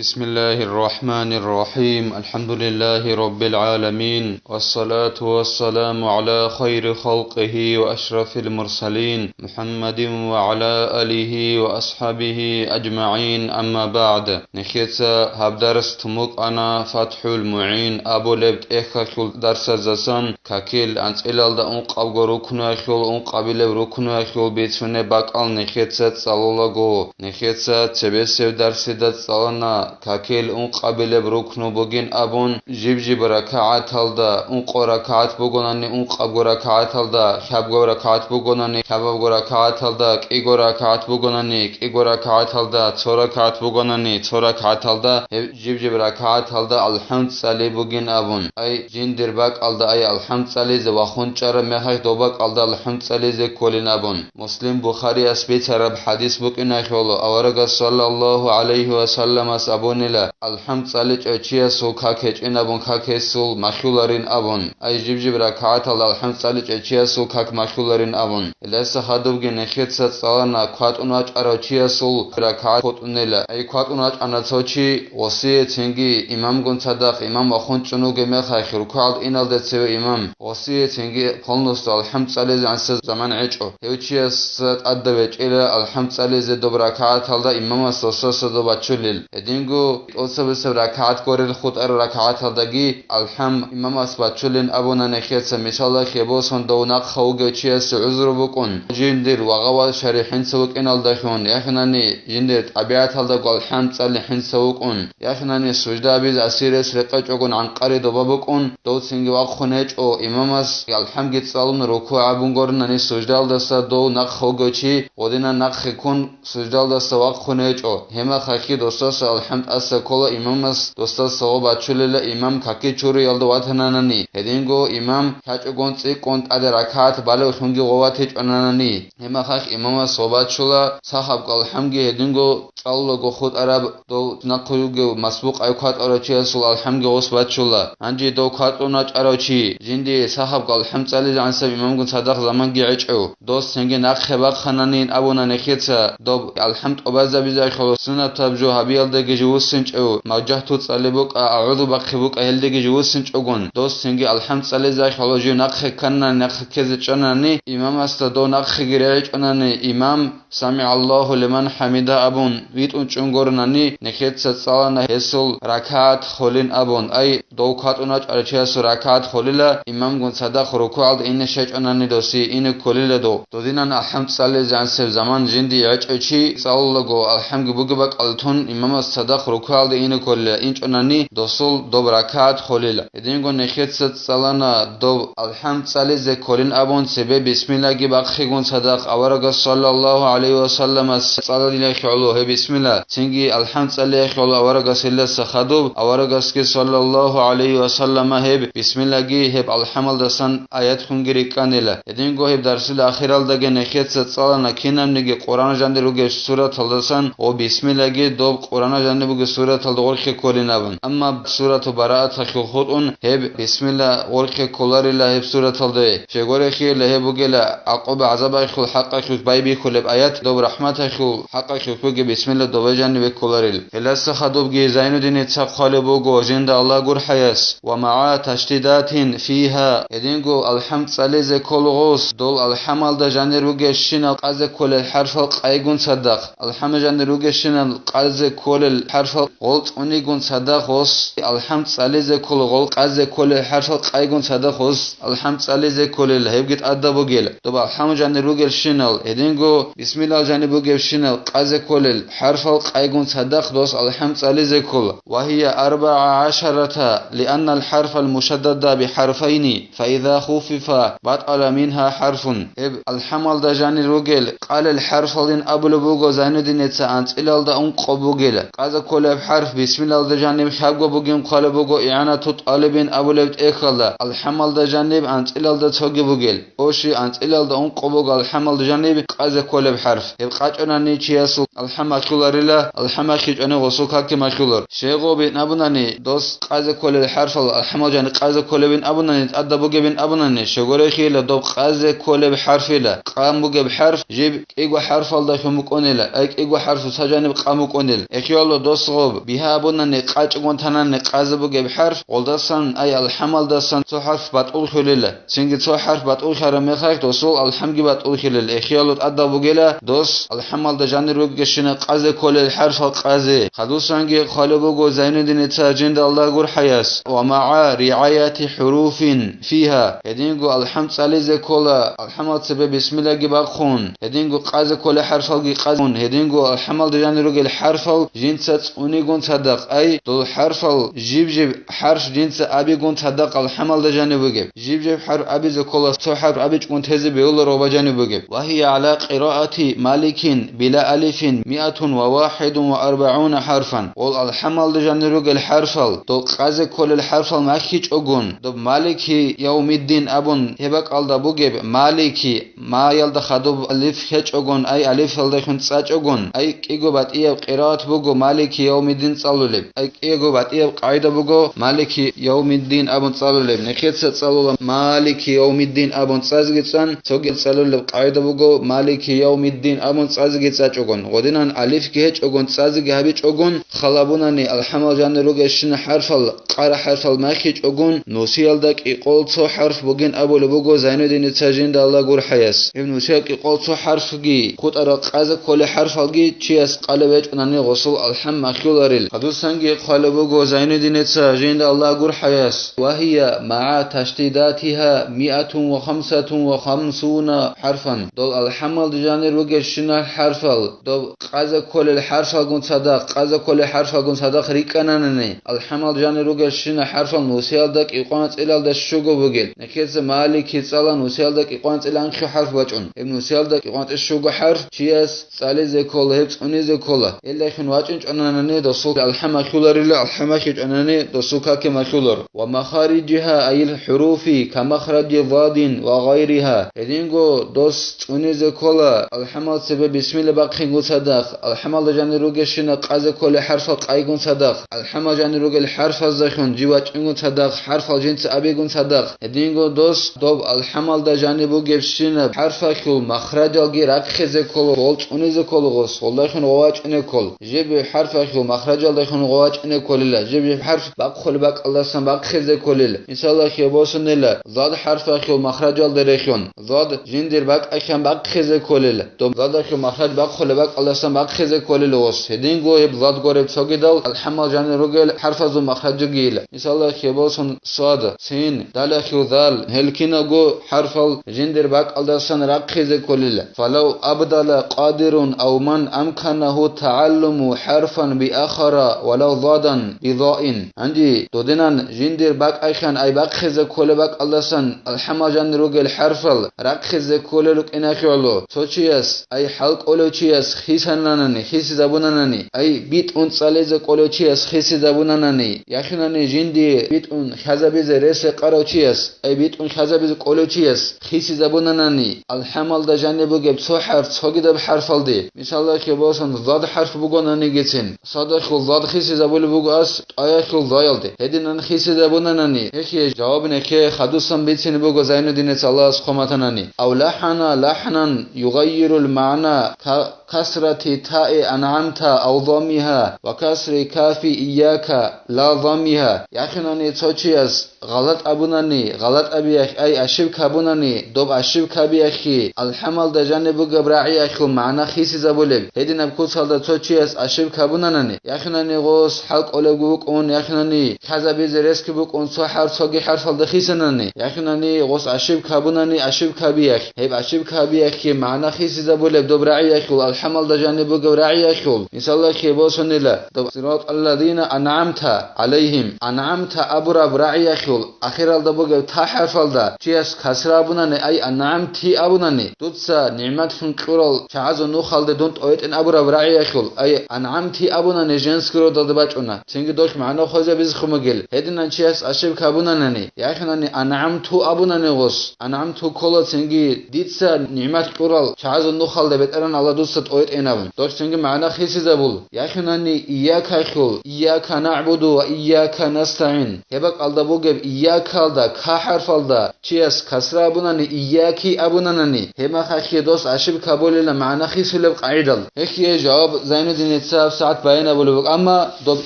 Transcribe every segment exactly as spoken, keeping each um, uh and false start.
بسم الله الرحمن الرحيم. الحمد لله رب العالمين. والصلاة والسلام على خير خلقه وأشرف المرسلين محمد وعلى آله وأصحابه أجمعين. أما بعد. Нехеца гьаб дарс тумукъана ФатхӀул МугӀин абулеб тӀехьалъул дарсаздасан. Какил анцӀилалда ункъабго рукнуялъул ункъабилеб рукнуялъул бицунеб бакӀал нехеца цӀалулаго. Нехеца цебесеб дарсида цӀалана, какил ункъабилеб рукну бугин абун, жиб-жиб ракагӀаталда, ункъо ракагӀат бугонани, ункъабго ракагӀаталда, лъабго ракагӀат бугонани, лъабабго ракагӀаталда, кӀиго ракагӀат бугонани, кӀиго ракагӀаталда, цо ракагӀат бугонани, цо ракагӀаталда, гьеб жиб-жиб ракагӀаталда алхӀам цӀали бугин абун. Ай, жиндир бакӀалда ай алхӀам цӀализе вахун чӀараб мехалъ доб бакӀалда алхӀам цӀализе кколин абун. Муслим, Бухарияс бицараб хӀадис букӀиналъул, аварагас саллаллагьу гӀалайгьи ва салламас абунила, алхӀам цӀаличӀев чиясул как гьечӀин абун, как гьесул малъуларин абун. Ай жиб-жиб ракагӀаталда алхӀам цӀаличӀев чиясул как малъуларин абун. Гьелдаса хадубги нехеца цӀалана кватӀун вачӀарав чиясул ракагӀат хутӀунила. Ай кватӀун вачӀана цо чи, гъосие цинги имамгун цадахъ имам вахун чӀун вугеб мехалъ рукугӀалда иналде цеве имам, гъосие цинги полностью алхӀам цӀализе гӀанасеб заман гьечӀо. Гьев чиясда тӀадаб гьечӀила алхӀам цӀализе доб ракагӀаталда имамас досасда доб бачулел. Гьединго тӀоцебесеб ракагӀат гурел хутӀараб ракагӀаталдаги алхӀам имамас бачулин абуна нехеца, мисалалъе босун дов нахъа вугев чиясе гӀузру букӀун, жиндир вагъа-ваз шари хӀинца вукӀиналдалъун, яхинани жиндир тӀабигӀаталдаго алхӀам цӀали хӀинца вукӀун, яхинани сужда абизе асирес рекъечӀогун гӀанкъари доба букӀун, дов цинги вахъун гьечӀо, имамас алхӀамги цӀалун рукугӀ гьабун гурнани суждаялдаса дов нахъа вугев чи гъодинан нахъе ккун, суждалдаса вахъун гьечӀо, гьеб мехалъги досаса алхӀам тӀаса ккола имамас, досда саваб бачулила имам каки чуриялда ватананани, гьединго имам лъачӀогон цӀикӀкӀун тӀаде ракагӀат балевлъунги гъов ватичӀонанани, гьеб мехалъ имамас саваб бачула, сахабго алхӀамги гьединго цӀалулаго хутӀараб дов нахъе вугев масбукъ ай кватӀарав чиясул алхӀамги гъос бачула. Гьанже дов кватӀун вачӀарав чи, жиндие сахабго алхӀам цӀализе гӀанасеб имамгун цадахъ заманги гьечӀев, дос цинги нахъе бахъананин абуна нехеца, доб алхӀам тӀубазабизахьуло сунатаб жо гьабиялдаги живуссинчӀев, мавжагьту цӀали букӀа, агӀузу бахъи букӀа гьелдаги живуссинчӀогун, дос цинги алхӀам цӀализахьуло жив нахъе кканани, нахъе ккезе чӀанани, имамасда дов нахъеги регӀичӀонани, имам «СамигӀаллагьу лиман хӀамида» абун витӀун чӀун гурнани, нехеца цӀалана гьесул ракагӀат холин абун, ай, дов кватӀун вачӀарав чиясул ракагӀат холила, имамгун цадахъ рукугӀалда ине щвечӀонани досие ине кколила дов. Додинан алхӀам цӀализе гӀанасеб заман жиндие гьечӀев чи цӀалулаго алхӀамги бугеб бакӀалда тун имамас цадахъ рукугӀалда ине кколила, инчӀонани досул доб ракагӀат холила. Гьединго нехеца цӀалана доб алхӀам цӀализе кколин абун цебе бисмиллаги бахъигун цадахъ аварагас саллаллагьу гӀалайгьи ва салламас цӀалилахьуло гьеб бисмилла, цинги алхӀам цӀалилахьуло аварагас гьелдаса хадуб, аварагасги саллаллагьу гӀалайгьи ва саллама гьеб бисмиллаги гьеб алхӀамалдасан аятхунги рикӀкӀанила. Гьединго гьеб дарсил ахиралдаги нехеца цӀалана кинабниги Къуръан жанир ругеб сураталдасан ва бисмиллаги доб Къуръан жаниб бугеб сураталда гъоркье кколин абун. Амма сурату Барааталъул хутӀун гьеб бисмилла гъоркье кколарила гьеб сураталда. Щегорехъе гьеб бугела гӀакъуба-гӀазабалъул хӀакъалъулъ байбихьулеб аят, доб рахӀматалъул хӀакъалъулъ бугеб бисмилла доба жанибе кколарил. Гьелдаса хадубги Зайнуддиница хъвалеб буго жинда Аллагь гурхӀаяс: «Ва магӀа ташдидатин фигьа», гьединго алхӀам цӀализе ккола гъос, дол алхӀамалда жанир ругелщинал къазе кколел хӀарфал къайгун цадахъ, алхӀам жанир ругелщинал къазе кколел хӀарфал гъол цӀунигун цадахъ гъос, алхӀам цӀализе ккола гъол къазе кколел хӀарфал къайгун цадахъ гъос, алхӀам цӀализе кколел гьебги тӀадаб бугел. Доб алхӀам жанир ругелщинал, гьединго бисмилла жаниб бугебщинал къазе кколел хӀарфал къайгун цадахъ дос алхӀам цӀализе ккола. «Ва гьия арбагӀа гӀашарата, лианнал хӀарфал мушаддада бихӀарфайни, фаиза хуффифа, батӀала мингьа хӀарфун». Гьеб алхӀамалда жанир ругел къалел хӀарфалин абулеб буго Зайнуддиница анцӀилалда ункъо бугел. Къазе кколеб хӀарф бисмиллалда жаниб лъабго бугин хъвалеб буго ИгӀанату тӀалибин абулеб тӀехьалда, алхӀамалда жаниб анцӀилалда цоги бугел. Оши анцӀилалда ункъо буго алхӀамалда жаниб къазе кколеб хӀарф. Гьеб къачӀунани чиясул алхӀам малъуларила, алхӀам малъичӀони гъосул какги малъулар. Щегъо бин абунани, дос къазе кколел хӀарфал алхӀамал жани къазе кколебин абунани, тӀадаб бугебин абунани, щегорехъила доб къазе кколеб хӀарфила. Къан бугеб хӀарф жиб кӀиго хӀарфалдалъун букӀунила, ай кӀиго хӀарфуца жаниб къан букӀунел. Эхиялда дос гъоб бигьа абунани къачӀгун танани къазе бугеб хӀарф, гъолдасан, ай алхӀамалдасан цо хӀарф батӀулхьулила. Цинги цо хӀарф батӀулхьараб мехалъ досул алхӀамги батӀулхьулел, эхиялъул тӀадаб бугела дос алхӀамалда жанир ругещина къазе кколел хӀарфал къазе. Хадусанги хъвалеб буго Зайнуддиница жинда Аллагь гурхӀаяс: «Ва магӀа риӀаяти хӀуруфин фигьа». Гьединго алхӀам цӀализе ккола, алхӀамал цебе бисмиллаги бахъун, гьединго къазе кколел хӀарфалги къазун, гьединго алхӀамалда жанир ругел хӀарфал жинца цӀунигун цадахъ, ай, дол хӀарфал жиб-жиб хӀарф жинца абигун цадахъ алхӀамалда жаниб бугеб. Жиб-жиб хӀарф абизе ккола, цо хӀарф абичӀгун тезе бегьуларо ва жаниб бугеб. «Ва гьия гӀала къираати Маликин била алифин миатун ва вахидун ва арбагӀуна хӀарфан». Гъол алхӀамалда жанир ругел хӀарфал, дол къазе кколел хӀарфал махьичӀогун, доб Малики явмиддин абун гьеб бакӀалда бугеб, Малики, маялда хадуб алиф гьечӀогун, ай алифалдехун цӀачӀогун, ай кӀиго батӀияб къираат буго Малики явмиддин цӀалулеб, ай кӀиго батӀияб къагӀида буго Малики явмиддин абун цӀалулеб. Нехеца цӀалула Малики явмиддин абун цӀазеги цӀан, цоги цӀалулеб къагӀида буго Малики явмиддин абун цӀазеги цӀачӀогун. Гъодинан алифги гьечӀогун, цӀазеги гьабичӀогун, халабунани алхӀамал жанир ругещина хӀарфал, къара хӀарфал махьичӀогун, нусиялда кӀикъол цо хӀарф бугин абулеб буго Зайнуддиница жинда Аллагь гурхӀаяс. Гьеб нусиялда кӀикъол цо хӀарфги, хутӀарал къазе кколел хӀарфалги чияс къалеб гьечӀунани гъосул алхӀам махьуларил. Хадусанги хъвалеб буго Зайнуддиница жинда Аллагь гурхӀаяс: «Ва гьия магӀа ташдидатигьа миатун ва хамсатун ва хамсуна хӀарфан». Дол алхӀамалда жанир ругел щинал хӀарфал, доб къазе кколел хӀарфалгун цадахъ, къазе кколел хӀарфалгун цадахъ рикӀкӀананани, алхӀамал жанир ругел щинал хӀарфал нусиялда кӀикъван цӀилалда щуго бугел. Нехеца Малики цӀала нусиялда кӀикъван цӀиланхъи хӀарф бачӀун. Гьеб нусиялда кӀикъван цӀи щуго хӀарф чияс цӀализе ккола, гьеб цӀунизе ккола. Гьелдахун вачӀинчӀонанани досул алхӀам махьуларила, алхӀам махьичӀонани досул каки махьулар. «Ва махариджигьа», ай хӀуруфи, «ка махраджи задин ва гъайригьа». Гьединго дос цӀунизе ккола, алхӀамал цебе бисмилла бахъингун цадахъ, алхӀамалда жанир ругещина къазе кколел хӀарфал къайгун цадахъ, алхӀамал жанир ругел хӀарфаздахун жив вачӀингун цадахъ, хӀарфал жинца абигун цадахъ. Гьединго дос доб алхӀамалда жаниб бугебщинаб хӀарфахьул махраджалги рахъизе ккола, гъол цӀунизе ккола гъос, гъолдахун гъо вачӀине ккол. Жиб хӀарфахьул махраджалдахун гъо вачӀине кколила, жиб-жиб хӀарф бахъулеб бакӀалдасан бахъизе кколила. Мисалалъе босунила, зад хӀарфахьул махраджалда рехьун, зад жиндир бакӀахьан бахъизе кколила. Доб задахьул махрадж бахъулеб бакӀалдасан бахъизе кколила гъос. Гьединго гьеб зад гуреб цогидал алхӀамал жанир ругел хӀарфазул махраджигийила. Мисалалъе босун, сад, син, далахьул зал, гьел киналго хӀарфал жиндир бакӀалдасан рахъизе кколила. «Фалав абдала къадирун ав ман амканагьу тагӀаллуму хӀарфан би ахара валав задан би заин». Гьанже додинан жиндир бакӀайхъан ай бахъизе кколеб бакӀалдасан алхӀамал жанир ругел хӀарфал рахъизе кколел рукӀинахъе гӀоло, цо чияс, ай хӀал кӀолев чияс хисананани, хисизабунанани, ай битӀун цӀализе кӀолев чияс хисизабунанани, яхинани жинди битӀун хьазабизе рес рекъарав чияс, ай битӀун хьазабизе кӀолев чияс хисизабунанани, алхӀамалда жаниб бугеб цо хӀарф цогидаб хӀарфалде, мисалалъе босун, зад хӀарф бугонанигицин, садахьул зад хисизабулеб буго ас тӀаялъул заялде, гьединан хисизабунанани, гьелъие жаваб нехее хадусан бицине буго Зайнуддиница, Аллагьас хъван батанани: «Ав лахӀана лахӀнан югаййирул магӀна ка касрати таи ан'амта ав заммигьа ва касри кафи ийяка ла заммигьа». Яхинани цо чияс гъалатӀ абунани, гъалатӀабиялъ, ай, ошибка абунани, доб ошибкабиялъги алхӀамалда жаниб бугеб рагӀиялъул магӀна хисизабулеб. Гьединаб куцалда цо чияс ошибка абунанани, яхинани гъос хӀал кӀолебго букӀун, яхинани хьазабизе ресги букӀун цо хӀарф цоги хӀарфалда хисанани, яхинани гъос ошибка абунани ошибкабиялъ, гьеб ошибкабиялъги магӀна хисизабулеб доб рагӀиялъул, алхӀамалда жаниб бугеб рагӀиялъул. Мисалалъе босунила, доб сираталлазина ан'амта гӀалайгьим, ан'амта абураб рагӀиялъул ахиралда бугеб та хӀарфалда чияс касра абунани, ай ан'амти абунани, дуца нигӀматлъун кьурал чагӀазул нухалде дун тӀоветӀин абураб рагӀиялъул, ай ан'амти абунани женский родалда бачӀуна, цинги долъ магӀна хвезабизехъумагел. Гьединан чияс ошибка абунанани, яхинани ан'амту абунани гъос, ан'амту ккола цинги дица нигӀмат кьурал чагӀазул нухалда БетӀергьан Аллагь дуца тӀойтӀинабун. Дос цинги магӀна хисизабул. Яхинани иякайхул, ияка нагӀбуду ва ияка настагӀин. Гьеб бакӀалда бугеб иякалда, ка хӀарфалда, чияс касра абунани, ияки абунанани, гьеб мехалъги дос ашиб кабулила магӀна хисулеб къагӀидал. Гьехие жаваб Зайнуддиница гьабсагӀат баян абулеб буго, амма доб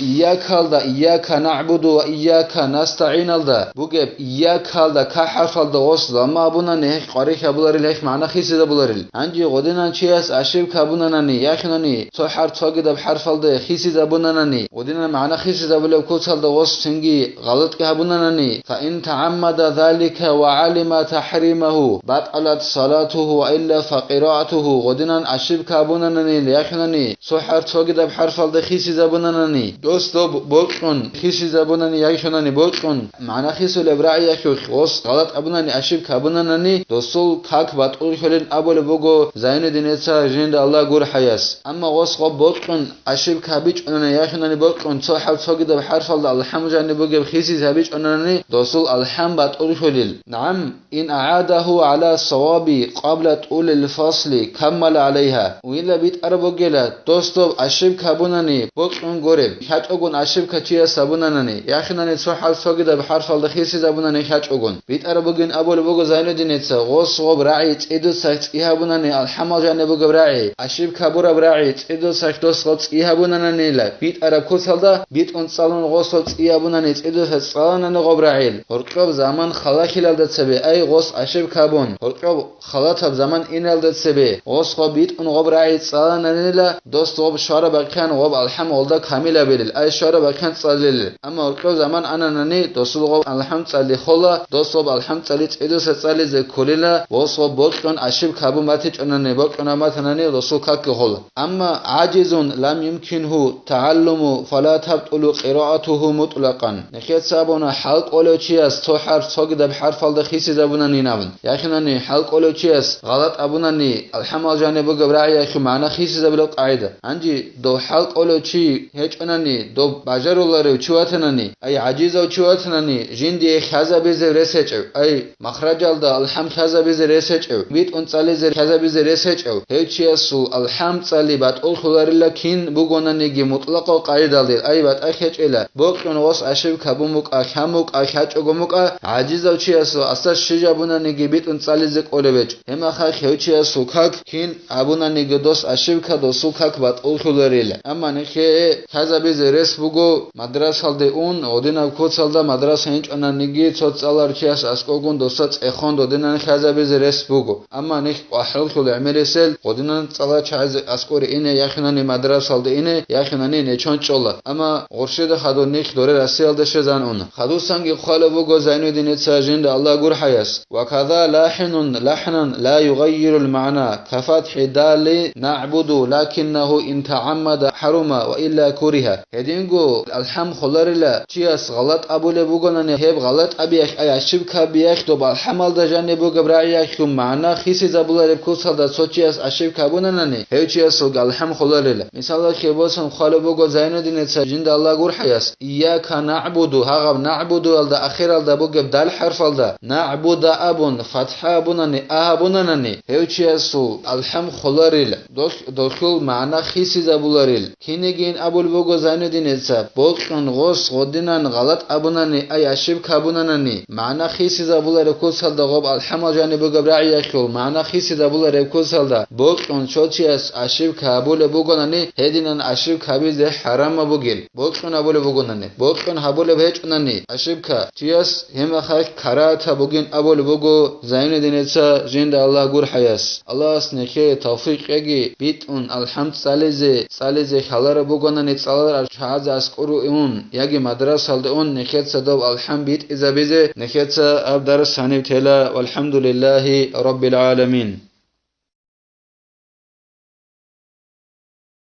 иякалда, ияка нагӀбуду ва ияка настагӀиналда бугеб иякалда ка хӀарфалда гъос замма абунани гьехь къварилъи абуларил, гьехь магӀна хисизабуларил. Гьанже гъодинан чияс ашиб кабунанани, яхинани цо хӀарф цогидаб хӀарфалда хисизабунанани, гъодинан магӀна хисизабулеб куцалда гъос цинги гъалатӀги гьабунанани, фаин тагӀаммада залика ва гӀалима тахӀримагьу, батӀалат салатугьу ва илла факъираатугьу, гъодинан ашиб кабунанани, яхинани цо хӀарф цогидаб хӀарфалда хисизабунанани, дос доб бокьун хисизабунани, яхинани бокьун магӀна хисулеб рагӀиялъулъ гъос гъалатӀ абунани, ашиб кабунанани, досул как батӀуллъулин абулеб буго Зайнуддиница, жинда Аллагь гурхӀаяс. Амма гъос гъоб бокьун ашиб кабичӀунани, яхинани бокьун цо хӀарф цогидаб хӀарфалда алхӀам жаниб бугеб хисиз гьабичӀунани, досул алхӀам батӀуллъулил. НагӀам, ин агӀадагьу гӀала саваби къабла тӀулил фасли каммала гӀалайгьа. Уила битӀараб бугела, дос доб ашиб кабунани бокьун гореб, хьачӀогун ашибка чияс абунанани, яхинани цо хӀарф цогидаб хӀарфалда хисизабунани хьачӀогун. БитӀараб бугин абулеб буго Зайнуддиница, гъос гъоб рагӀи цӀидуса цӀи гьабунани, алхӀамал жаниб бугеб рагӀи, ашиб кабураб рагӀи цӀидуса дос гъоб цӀи гьабунананила, битӀараб куцалда битӀун цӀалун гъос гъоб цӀи гьабунани, цӀидуса цӀаланани гъоб рагӀил. Гьоркьоб заман халахилалда цебе, ай гъос ашиб кабун, гьоркьоб халатаб заман иналда цебе, гъос гъоб битӀун гъоб рагӀи цӀалананила, дос гъоб щвараб бахъян гъоб алхӀам гъолда камилабилел, ай щвараб бахъян цӀалилел. Амма гьоркьоб заман ананани, досул гъоб алхӀам цӀали хола, дос гъоб алхӀам цӀали цӀидуса цӀализе кколила, гъос гъоб бокьун ашиб кабун батичӀунани, бокьун гьаб батанани, досул какги хола. Амма гӀажизун лам юмкинху тагӀаллуму фала табтӀулу къираатуху мутӀлакъан. Нехеца абуна, хӀалкӀолев чияс цо хӀарф цогидаб хӀарфалда хисизабунанин абун. Яхинани хӀалкӀолев чияс гъалатӀ абунани, алхӀамал жаниб бугеб рагӀиялъул магӀна хисизабулеб къагӀида. Гьанже дов хӀалкӀолев чи гьечӀонани, дов бажаруларев чи ватанани, ай гӀажизав чи ватанани, жиндие хьазабизе рес гьечӀев, ай махраджалда алхӀам хьазабизе рес гьечӀев, битӀун цӀализе хьазабизе рес гьечӀев, гьев чиясул алхӀам цӀали батӀуллъуларила кин бугонаниги мутӀлакъал къагӀидалде, ай батӀа хьечӀела, бокьун гъос ашиб кабун букӀа, хьан букӀа, хьачӀого букӀа, гӀажизав чиясул асда щижабунаниги битӀун цӀализе кӀолеб гьечӀо. Гьеб мехалъ гьев чиясул как кин абунаниги дос ашибка досул как батӀуллъуларила. Амма нехее хьазабизе рес буго, мадрасалде ун, гъодинаб куцалда мадраса гьинчӀонаниги цо цӀалар чияс аскӀогун досда цӀехон додинан хьазабизе рес буго. Амма нехь къвахӀаллъул гӀемерисел гъодинан цӀалар чагӀазе аскӀоре ине, яхинани мадрасалде ине, яхинани нечон чӀола. Амма гъурщида хадур нехь доре Россиялда щвезан уна. Хадусанги хъвалеб буго Зайнуддиница, жинда Аллагь гурхӀаяс. Ва каза лахӀинун лахӀнан ла югъаййирул магӀна, ка фатхӀи дали нагӀбуду, лакиннагьу ин тагӀаммада хӀарума ва илла куриха. Гьединго алхӀам холарила, чияс гъалатӀ абулеб бугонани, гьеб гъалатӀ абиялъ, ай ашиб кабиялъ доб алхӀамалда жаниб бугеб рагӀиялъул магӀна хисизабулареб куцалда цо чияс ашиб кабунанани, гьев чиясулги алхӀам холарила. Мисалалъе босун хъвалеб буго Зайнуддиница, жинда Аллагь гурхӀаяс. Ияка нагӀбуду, гьагъаб нагӀбудуялда ахиралда бугеб дал хӀарфалда нагӀбуда абун, фатхӀа абунани, а гьабунанани, гьев чиясул алхӀам холарил, дол-, долъул магӀна хисизабуларил. Кинигин абулеб буго Зайнуддиница, бокьун гъос гъодинан гъалатӀ абунани, ай ашиб кабунанани, магӀна хисизабулареб куцалда гъоб алхӀамал жаниб бугеб рагӀиялъул магӀна хисизабулареб куцалда, бокьун цо чияс ашиб кабулеб бугонани, гьединан ашиб кабизе хӀарамаб бугел. Бокьун абулеб бугонани, бокьун гьабулеб гьечӀонани, ашибка чияс гьеб мехалъ карагьатаб бугин абулеб буго Зайнуддиница, жинда Аллагь гурхӀаяс. Аллагьас нехее тавфикъ кьеги, битӀун алхӀам цӀализе, цӀализе хьалараб бугонани, цӀаларал чагӀазе аскӀоре ун, яги мадрасалде ун, нехеца доб алхӀам битӀизабизе, нехеца гьаб дарс гьаниб тела. ВалхӀамдулиллагьи раббил гӀаламин.